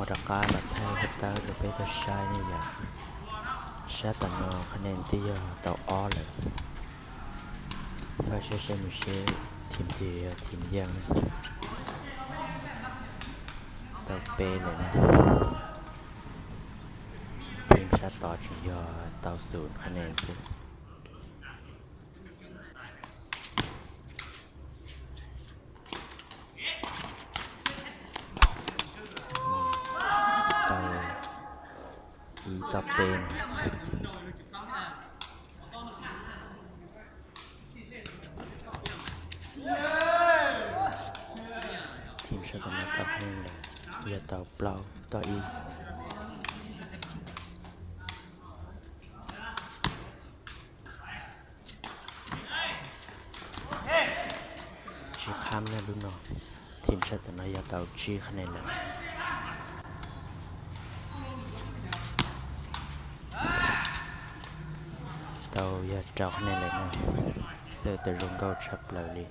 Rov qab los thaij tawb rau peb tau saib ne yom. Sab tom no qhov nej twb yog tau ob lawm. Pab saib saib mus seb thim twg yog thim yeej na. Tau peb lawm na. Thim sab tod tseem yog tau xum qhov nej xwb. Tau ib tau peb no. Thim sab tom no tau heev lawm, yog tau plaub tau ib. Tsib qhab na lub no. Thim sab tom no yog tau tsib qhab nej lawm. Tau yog rau qhab nej lawm no. Xwb tau zoo nkauj tshaj plaws li.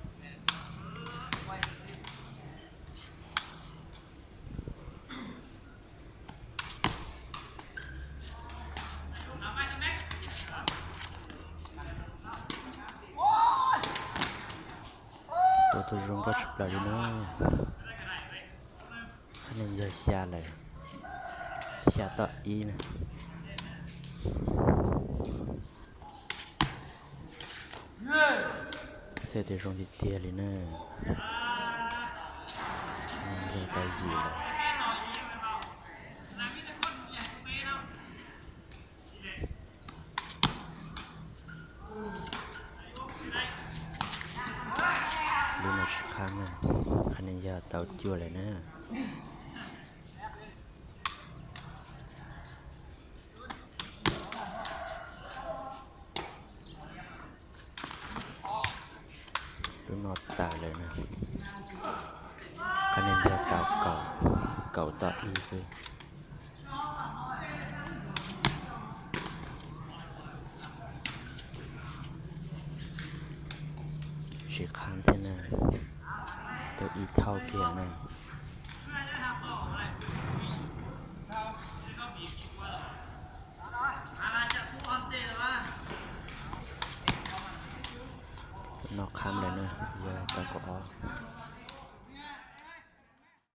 Tua tau zoo nkauj tshaj plaws li na. Qhab nej yog xya lawm. Xya tau ib na. Xwb tias zoo tiag tiag li na. Yog tau yim lawm. Lub no tsib qhab na, qhab nej yog tau cuaj lawm na. Lub no tawm lawm na. Qhab nej yog tau kaum, kaum tau ib xwb. Tsib qhab thiab na, tau ib thauj kiag na. Noj qhab lawm na, yog tau kaum ob.